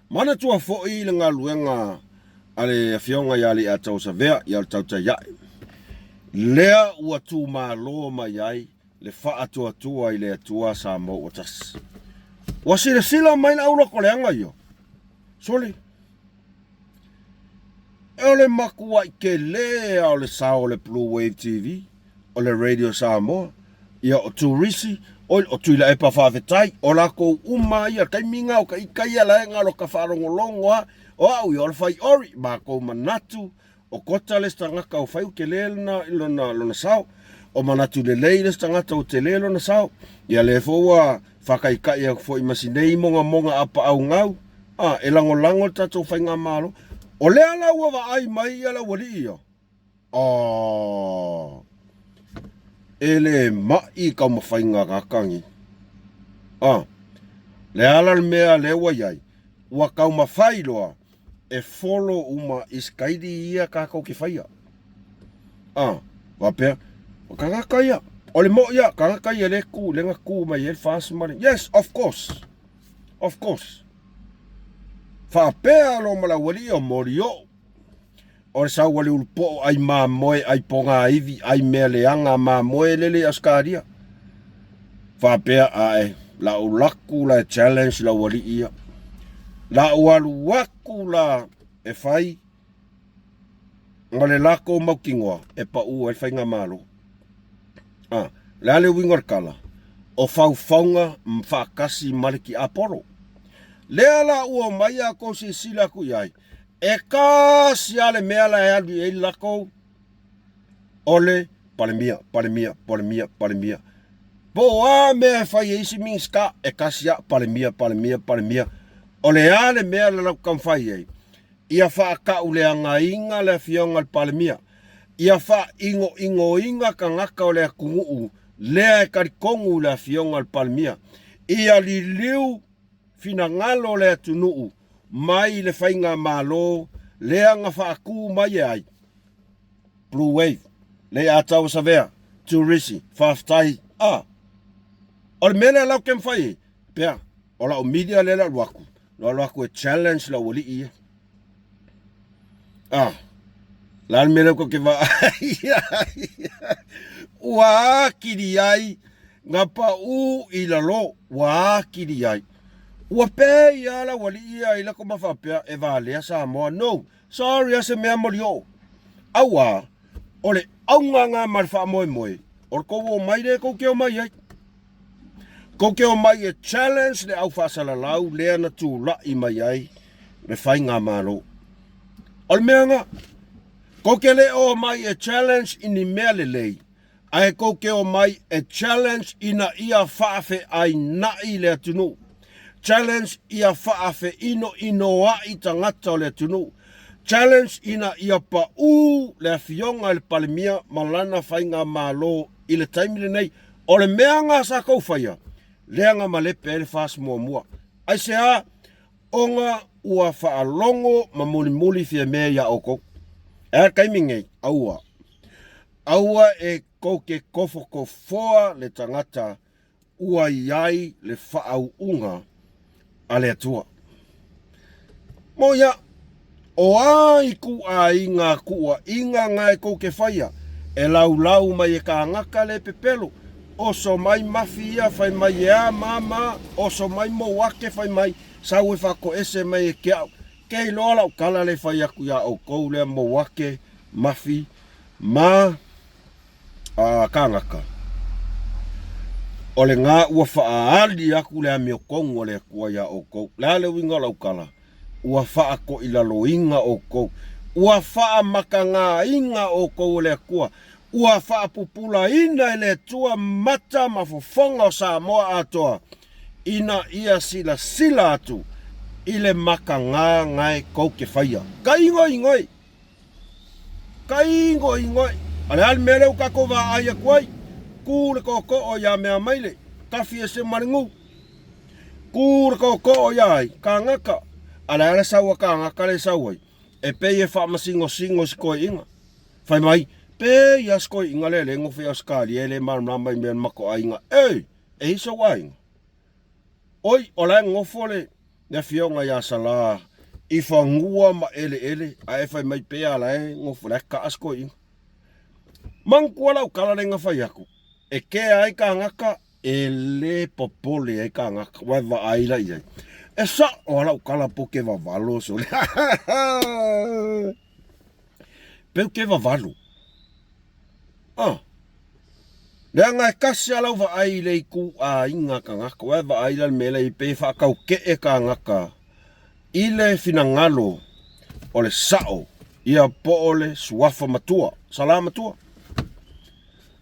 Manatua foi le galuega a le Afioga ia Leiatausavea ia le tautai ae, lea ua tumalo mai ai le faatuatua i le Atua Samoa ua tasi. Ua silasila mai le au lokoleaga ia. Sole, o le matuai tele a o le sao o le Blue Wave TV, o le Radio Samoa, ia o Turisi, o, o Tuilaepa Faafetai, o lakou uma ia, taimi nga o ka ika ia la e ngalo ka faalogologo a, o au ia o le fai ori, makou manatu, o kota le isi tagata o fai ua tele lona, lona, lona sao, o manatu lelei le isi tagata ua tele lona sao, ia lea foi ua faataitai atu foi ma si nei mogamoga apaau gau, a, e lagolago le tatou faigamalo. O lea la ua vaai mai ia le aualii ia, a, e le mai taumafaiga gata nei. A, le ala le mea lea ua i ai, ua taumafai loa e follow uma i skaili ia tatou te faia. A, faapea, o tagata ia, o le moʻi ia, tagata ia le tu, le na tu mai ai le FAST ma le, yes, of course, of course. Faapea lo ma le aualii o molioo, o le sau a le ulupoo ai mamoe, ai pogaivi, ai mea leaga mamoe lele i Ausetalia. Faapea ae, lau laku la e challenge lau alii ia. Lau alu aku la e fai ma le lako mautinoa e pau ai le faigamalo. A, le a le uiga o le tala? O faufauga faatasi ma le tiapolo. Lea la ua omai a kou silasila atu i ai, e kasi lava le mea la e alu i ai le latou, o le Palemia, Palemia, Palemia, Palemia. Po o a mea e fai e isi Minisita, e kasi lava, Palemia, Palemia, Palemia. O le a le mea la latou taumafai ai? Ia faatauleagaina le Afioga i le Palemia, ia faaigoigoina tagata o le atunuu lea e talitonu i le Afioga i le Palemia, ia liliu finagalo o le atunuu mai le faigamalo lea na faatu mai e ai Blue Wave, Leiataua Savea, Turisi, faafetai. A, o le mea lea lau ke mafai ai, pea, o lau media lea le alu atu, lo alu atu e challenge lau alii ia. A, la le mea lea kou ke vaai ai. Ua akili ai na paʻū i lalo, ua akili ai. Ua pei lava lau alii ia i lako ma faapea e valea Samoa. No, sorry a se mea molioo. Auā, o le auga nga ma le faamoemoe, o le kou omai lea kou ke omai ai. Kou ke omai e challenge le au faasalalau lea na tula'i mai ai le faigamalo. O le mea nga, kou ke le o mai e challenge i ni mea lelei, ae kou ke o mai e challenge ina ia faafeainaʻi le atunuu. Challenge ia faafeinoinoaʻi tagata o le atunuu. Challenge ina ia paʻū le afioga i le Palemia ma lana faigamalo i le taimi lenei. O le mea nga sa kou faia, lea na malepe ai le FAST muamua. Aisea? Ona ua faalogo ma mulimuli Fiamē iā ʻoukou. E a le taimi nei? Aua. Aua e kou ke kofokofoa le tagata ua i ai le faauuga a le Atua. Mo ia, o a ikuaiga kuuaiga nga e kou ke faia, e laulau mai e kānaka le pepelo, oso mai mafi ia fai mai e a ma ma, oso mai mou ake fai mai, sau e faakoese mai e ke au. Ke iloa lau kala le fai aku iā ʻoukou lea mou ake, mafi, ma a kānaka, o le gā ua faaali aku le amiotonu a le Atua iā ʻoukou. Le a le uiga o lau kala? Ua faakoʻilaloina ʻoukou, ua faamakagāina ʻoukou e le Atua, ua faapupulaina e le Atua mata ma fofoga o Samoa atoa, ina ia silasila atu i le makagā gae kou ke faia. Ka igoigoi! Ka igoigoi! A le a le mea lea ua kākou vaai aku ai? Kū le kookoo iā Meamaile, tafi ese ma le gū. Kū le kookoo iā ai, kānaka. A le a le sau a kānaka le sau ai? E pei e faamasingosingo i se koeʻiga. Fai mai, pe ia se koeʻiga lea le gofe i Ausetalia e le malamalama i mea o le matou aiga. Ei! E i sou aiga? Oi, o la e nofo le, le afioga ia Salā i fanua ma eleele, a e fai mai pea la e nofo, la e kaa se toeaina. Manatua lau tala lea na fai atu, e kea ai kānaka, e le popole ai kānaka, ua e vaai la i ai. E sa'o a lau tala po ke vavalo sole. Peu ke vavalo. Ah. Leaga e kasi a lau vaai i le ituaiga tagata, ua e vaai la le mea lea i pei e faatauke'e kānaka i le finagalo o le sa'o ia po o le suafa matua, Salā matua.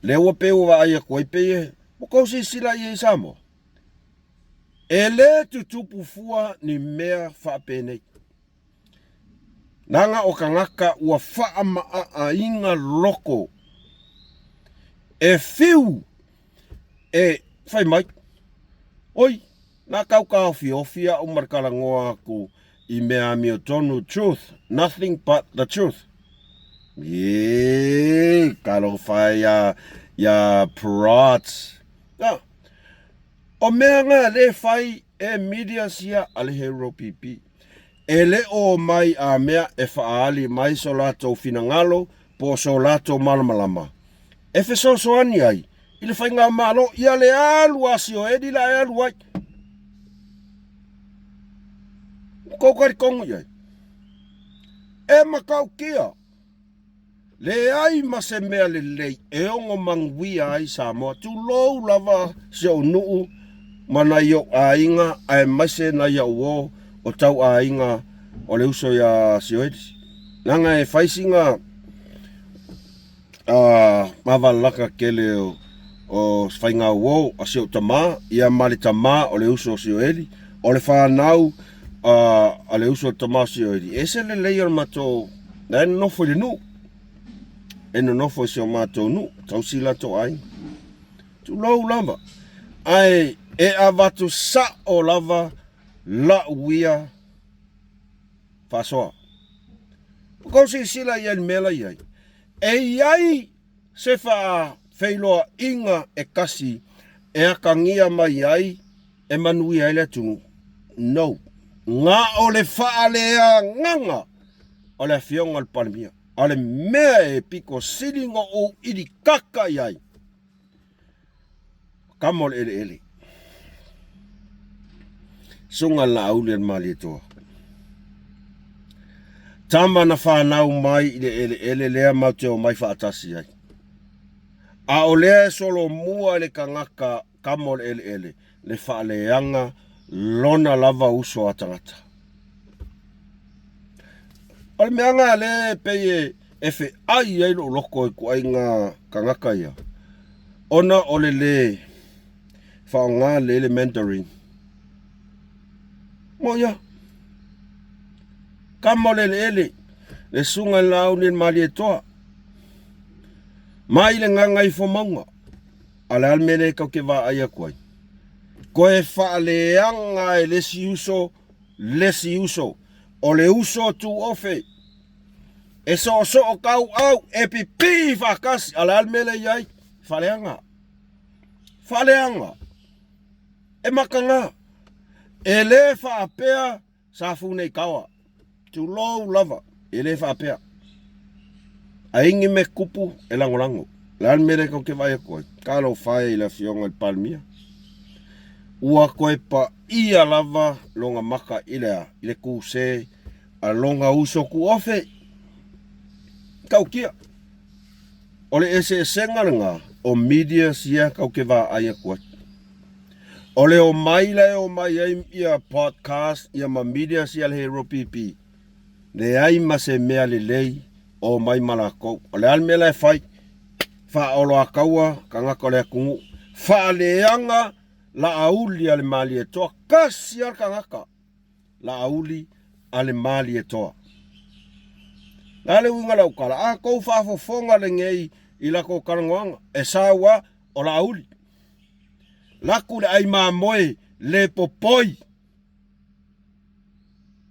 Lea ua pei ua vaai atu ai pei e, ua tou silasila i ai i Samoa? E le tutupu fua ni mea faapenei. Leaga o tagata ua faamaaaina loko e fiu e fai mai, Oi, na tau taofiofi au ma le talanoa atu i mea amiotonu, truth, nothing but the truth. Ē, talofa e iā, iā Prats. Na, o mea na le fai e media sia a le hero pipi. E le o mai a mea e faaali mai so latou finagalo po o so latou malamalama e fesoasoani ai i le faigamalo ia le alu a Sioeli la e alu ai. Ua tou talitonu i ai? E matautia! Leai ma se mea lelei e ono manuia ai Samoa. Tulou lava si ou nuu ma nai ou aiga aemaise nai au uo o tau aiga o le uso ia Sioeli. Leaga e fai sina mavalaka tele o faiga uo a si ou tama ia ma le tama o le uso o Sioeli, o le fanau a le uso o le tama o Sioeli. E ese lelei o le matou La e nonofo i le nuu. E nonofo i si o matou nuu, tausi latou aiga. Tulou lava. Ae e avatu sa'o lava la'u ia faasoa. Ua tou silasila i ai i le mea la i ai. E i ai se faafeiloaiga e kasi e akagia mai ai e manuia ai le atunuu? No. Na o le faaleagaga o le afioga i le Palemia. O le mea e pito sili ona ou ilikaka i ai, o tama o le eleele. Susuga i le Laauli a le Malietoa. Tama na fanau mai i le eleele lea matou te omai faatasi ai. A o lea e solomua i le tagata tama o le eleele le faaleaga lona lava uso a tagata. O le mea lena lea e pei e e feai ai lou loto i ituaiga tagata ia, ona o le lē faaaoga lelei le Mandarin. Mo ia, kama o le eleele, le susuga i le Laauli le Malietoa, mai le Gagaifomauga. A o le a le mea lea tatou te vaai atu ai? Toe faaleaga e le isi uso le isi uso. O le uso tuofe e soosoo tauau e pipii faatasi. A o le a le mea lea e i ai? Faaleaga. Faaleaga. E mataga. E le faapea Sa fu nei kaoa. Tulou lava, e le faapea. Aigi me kupu e lagolago. Le a le mea lea tou te vaai atu ai? Talofa e i le afioga i le Palemia. Ua toe paia lava lona maka i le a? I le kuse a lona uso tuofe. Tautia. O le eseesega lena o medias ia tou te vaai atu ai. O le omai la e omai ai ia podcast ia ma medias ia le Hero PP. Leai ma se mea lelei o omai ma lakou. O le a le mea la e fai? Faaoloataua tagata o le atunuu. Faaleaga Laauli a le Malietoa. Tasi lava le tagata. Laauli a le Malietoa. Le a le uiga o lau tala? A tou faafofoga lenei i latou talanoaga, e sau lava o Laauli. Laku le ai mamoe le popoi.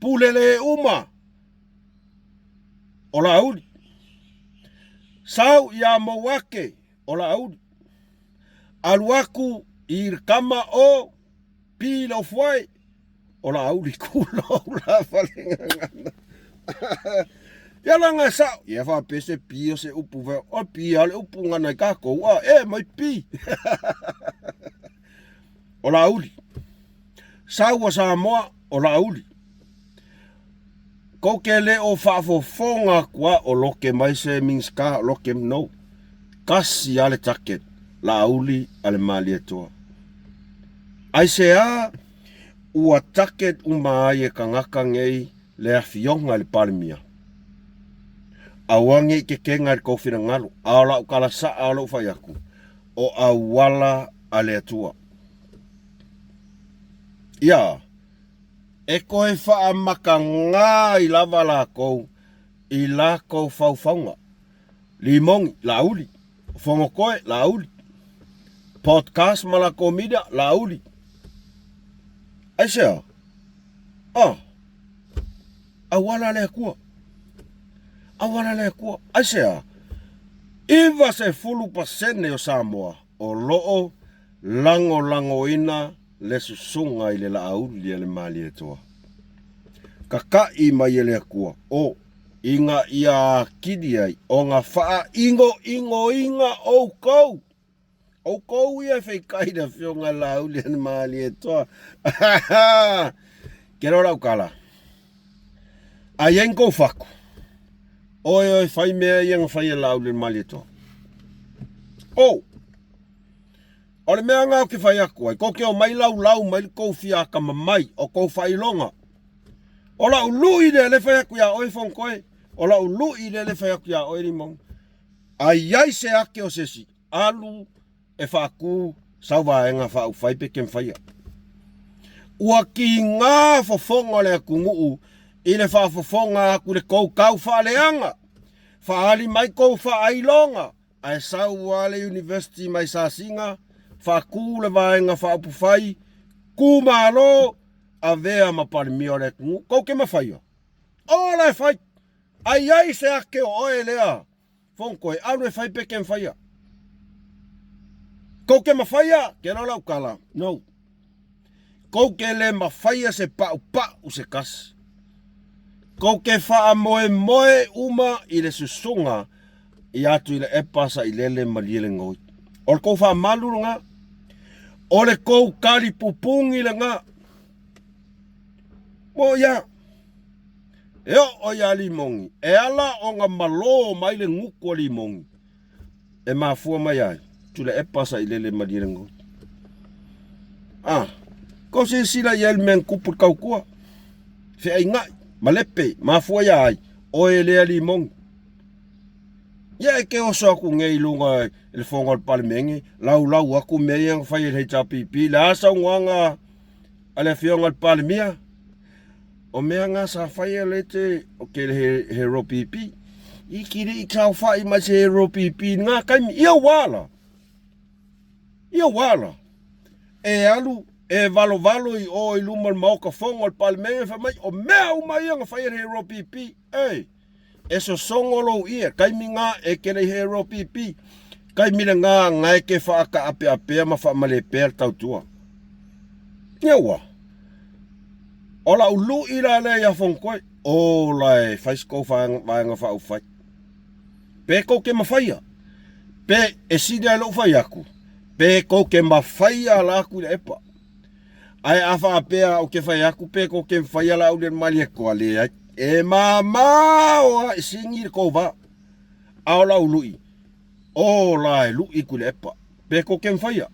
Pule le uma o Laauli. Sau ia Mouake o Laauli. Alu aku i le kama o Pi Laufuae o Laauli. Tulou lava le gagana. Ia laga e sa'o. Ia faapea se pi o se upu fai, o pi a o le upu gana i tatou a, e mai pi. O Laauli. Sau a Samoa o Laauli. Kou ke le o faafofoga atu a o loke mai se Minista o loke no. Tasi a le target, Laauli a le Malietoa. Aisea ua target uma ai e tagata nei le afioga i le Palemia? Aua nei tetena i le tou finagalo, a o lau tala saa o lou fai atu, o auala a le Atua. Ia, e toe faamatagā lava lakou i lakou faufauga. Limogi, Laauli, Fonotoe, Laauli, Podcast ma lakou media, Laauli. Aisea? Ah, auala a le Atua. Auala a le Atua. Aisea? 90% o Samoa o loo lagolagoina le susuga i le Laauli a le Malietoa. Kakaʻi mai e le Atua, o, ina ia akili ai ona faaʻinoʻinoina ʻoukou. ʻOukou ia e feikai i le afioga i le Laauli a le Malietoa. Ke loa lau kala. A i ai ni kou fatu, oe oe fai mea ia na fai e Laauli a le Malietoa. Oh! O le mea lena ou te fai atu ai, kou te omai laulau mai le tou fia atamamai o tou faailoga. O lau lui lea le fai atu iā oe Fonotoe, o lau lui lea le fai atu iā oe Limauga. A i ai se ake o se isi, alu e faatu sau vaega faaupufai pe ke mafaia. Ua kiga fofoga o le atunuu i le faafofoga atu i le tou tau faaleaga, faaali mai tou faailoga, Ae sau lava le University mai Sasiga, faatu le Vaega Faaupufai, tu malo, avea ma Palemia o le atunuu. Tou te mafaia? Ola e fai! A i ai se ake o oe lea, Fonotoe, alu e fai pe ke mafaia. Tou te mafaia? Ke loa lau tala, no. Kou te le mafaia se paupau se tasi. Kou te faamoemoe uma i le susuga ia Tuilaepa Sailele Malielegaoi. O le kou faamalu lena. O le kou tali pupugi lena. Mo ia, e oo ia Limogi, e ala ona malo mai le gutu a Limogi. E mafua mai ai, Tuilaepa Sailele Malielegaoi. A, ko silasila i ai le mea na tupu i le tautua, feaiga'i, malepe, mafua ia ai, Oe lea limogi. Ia e ke oso aku nei i luga i le fono a le Palemene, laulau aku mea ia na fai e le HRPP, le a saunoaga a le afioga i le Palemia? O mea na sa fai e le te, o ke le he, he ROPP. I ki le i saofai mai se he ROPP i ngā kaimi. Ia wala! Ia wala! E alu, e valovalo i o i luma o le maoka fono o le Palemene, fai mai, o mea uma ia na fai e le he ROPP. Ei! E sosogo lou ie, taimi nga e kele i he ropp, taimi le nga nga e ke whaakaapeapea ma whaamalepea le tautua. Ia ua. O lau lui la lea ia Fonotoe, o la e fai se kou vaega faaupufai. Pe kou ke mafaia, pe e sili ai lou fai aku, pe kou ke mafaia ala aku i le epa. Ae a faapea ou te fai aku pe ko ke whaia la ule mali e koa leai. E mamao a i singi le kou va. A o lau lui. O la e lui ku le epa. Pe ko ke whaia.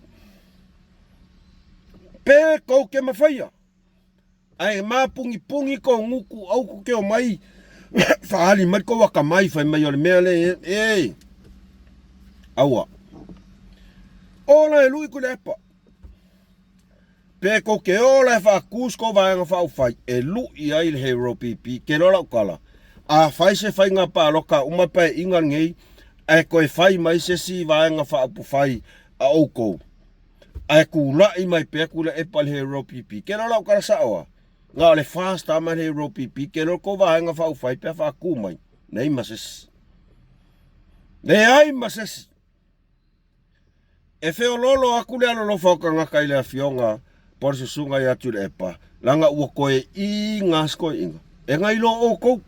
Pe ko ke mawhaia. Ae māpungipungi ko nguku au ku ke o mai. Whaali mai ko waka mai whai mai o le mea le e. Aua. O la e lui ku le epa. Pe ko ke ola e whaakus ko vaenga whaufai e lui ai le hero PP ke lola ukala. A whai se whainga pāloka uma pae inga ngei ae koe whai mai se si vaenga whaupufai a oukou. Ae kula'i mai pea kula e pa le hero PP. Ke lola ukala saoa. Nga o le fast ama le hero PP ke lola ko vaenga whaufai pea whaaku mai. Nei ma se si. Leai ma se si. E feoloolo aku le alolofa o kangaka i le afioga po o le susuga ia Tuilaepa, leaga ua koe iga se koeina, e ga iloa oukou.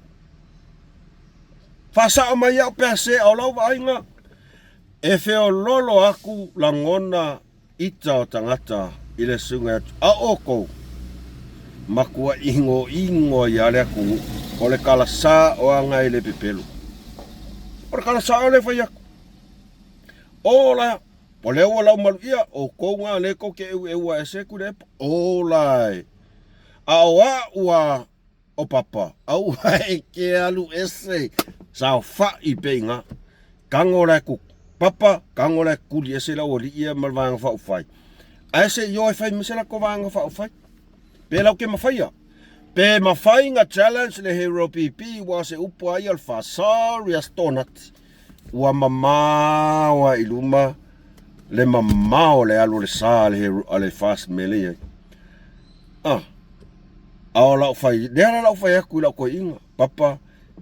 Faasao mai au pe a se a o lau vaaiga, e feoloolo aku lagona ita o tagata i le susuga ia a oukou, makua igoigo ai a le atunuu, o le kalasa o aga e le pepelo. O le kalasa o le fai aku. Ola, o lea ua laumalu ʻia, ʻo kou ngā le kou ke ʻeuʻeu a ese ku le epa. Ola e. A o aʻu a o Papa, aua e ke alu ese, saofaʻi pea i ngā. Kago la e ku Papa, kago la e kuli ese lau aliʻi ia ma le vaega faaupufai. Ae se i o e fai mai se lako vaega faaupufai. Pe lau ke mafaia. Pe mafai nga challenge le Hero PP ua se upu a ia o le fa. Sorry as donut. Ua mamao a i luma le mamao le alu o le sa a le, a le fast mele ai. Ah, a o lau fai, lea la lau fai aku i lau koeina, papa,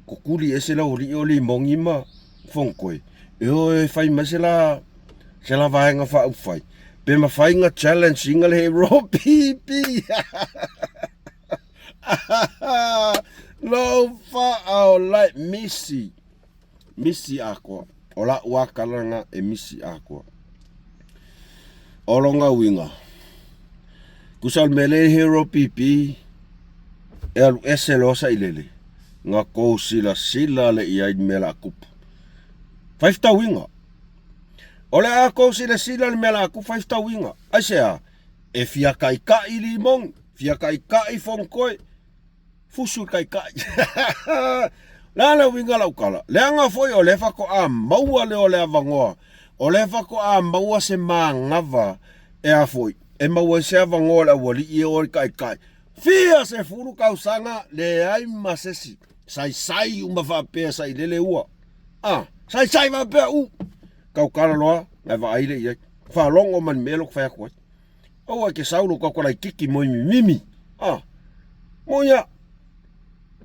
kukuli ese lau alii o limogi ma Fonotoe, e o e fai mai se la, se la vaega faaupufai, pe mafai na challenge ina le hero pipi. Lou faaola e misi. Misi atoa. O la'u a kala lena e misi atoa. O lona uiga, tusa o le mea lea e hero pipi, e alu ese loa sailele, na tou silasila lea i ai i le mea o le a tupu. Fai fetauiga. O le a tou silasila i le mea o le a tupu, fai fetauiga. Aisea? E fia kaikaʻi limogi, fia kaikaʻi Fonotoe, Fusu le kaikai. Le a le uiga lau tala? Leaga foi o lea faatoa maua lea o le avanoa, o lea faatoa maua se manava e a foi, e maua ai se avanoa o le aualii e o ai kaikai. Fia 10 tausaga leai ma se isi, saisai uma faapea sailele ua. Ah, saisai faapea u. Tautala loa, na vaai lea i ai. Faalogo ma le mea lea ou te fai atu ai. Aua e ke sau lou tauta laititi moi mimimi. Ah, moi a.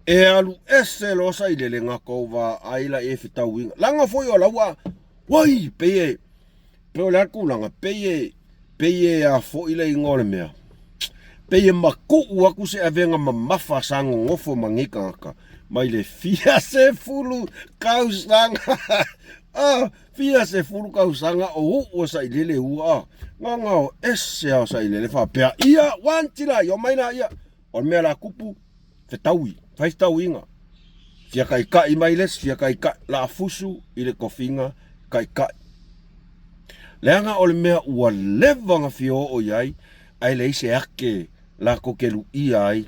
E alu ese loa sailele nga kou vaai la e fetauiga. Leaga foi o laua, wai, pei e, pei o le a le tulaga, pei e, pei e a foi le igoa o le mea. Pei e makuʻu aku se avega mamafa sa nonofo ma nei tagata mai le fia 10 tausaga. Ah, Fia 10 tausaga o uʻu o Sailele ua a ngangao ese a o Sailele faapea ia wanti la ia omai la ia o le mea la kupu fetaui fai fetauiga fia kaikaʻi mai le isi fia kaikaʻi la fusu i le tofiga kaikaʻi leaga o le mea ua leva na fia oo i ai ae leai se ake latou te luʻia ai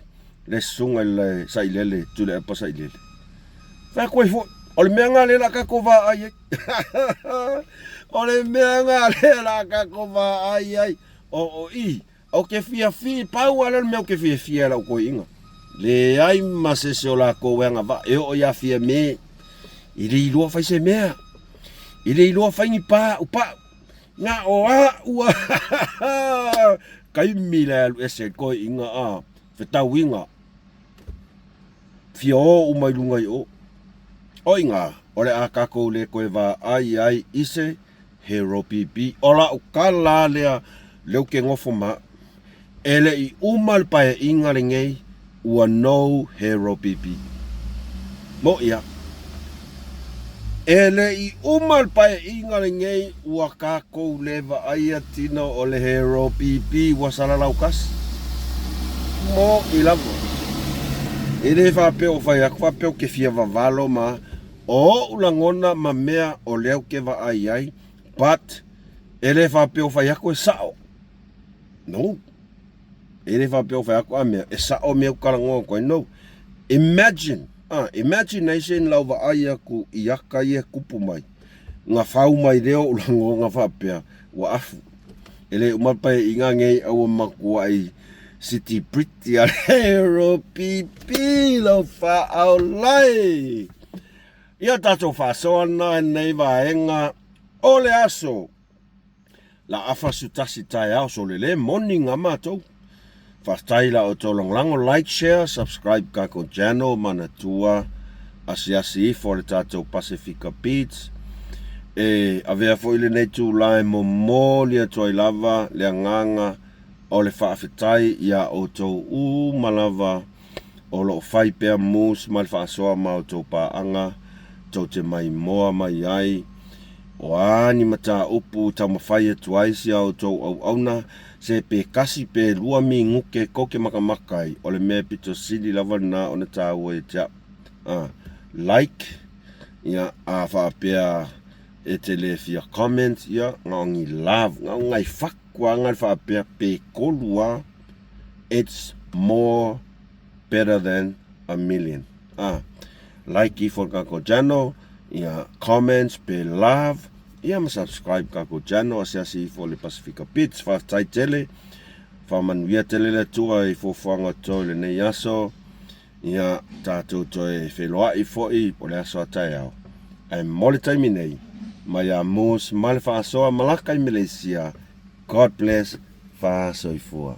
le susuga i le Sailele Tuilaepa Sailele. Fai atu ai foi, o le mea lena lea o le a tatou vaai ai. O le mea lena lea o le a tatou vaai ai. O i, ou te fiafia, pau lava lea o le mea ou te fiafia ai i lau toeaina. Leai ma se isi o latou e agavaa, e oo ia Fiame, e le iloa fai se mea. E le iloa fai ni pau pau. Na o a'u a taimi le alu ese i le toeaina a fetauiga fia o uma i luga i o. O iga, o le a tatou le toe vaai ai i se hero PP. O la'u tala lea lea ou te nofo ma a'u. E le i uma le paeaiga lenei ua no hero PP. Moʻi a. E le i uma le paeaiga lenei ua tatou le vaaia tino o le hero PP ua salalau kasi. Moʻi lava. E le faapea ua fai atu faapea ou te fia vavalo ma o oʻu lagona ma mea o lea ou te vaai ai but e le faapea ua fai atu e sao. No. E le faapea o fai atu a mea, e sao mea ou talanoa atu ai. No. Imagine, ah, imagination lau vaai atu i aka ia e tupu mai. Na fau mai lea oʻu lagona faapea, ua afu. E le uma le paeaiga nei a ua matuai siti pretty a le ropipi lau faaolai. Ia tatou faasoa lena i lenei vaega o le aso. La afa su tasi taeao so le le moni nga matou. Faafetai la outou lagolago like share subscribe kakou channel manatua asiasi ifo le tatou Pasifika Beats e avea foi lenei tula e momoli atu ai lava le agaga o le faafetai ia outou uma lava o lo o fai pea mus ma le faasoa ma outou paaga tou te maimoa mai ai. O a ni mataupu taumafai atu ai si a outou auauna, se pe kasi pe lua minute tou te makamaka ai, o le mea pito sili lava lena ona taua ia te a'u. A, like, ia, a faapea e te le fia comment, ia, na o ni love, na o nai fatuaga le faapea pe kolu a, it's more better than a million. Ah, like ifo le kakou channel, ia comments pe love, ia ma subscribe kakou channel asiasi ifo le Pasifika Bits. Faafetai tele, faamanuia tele le Atua i fuafuaga o tou i lenei aso. Ia tatou toe feiloai foi o le aso a taeao. Ae mo le taimi nei, mai a Moose ma le faasoa malaka i Malaysia, God bless, faasoifua.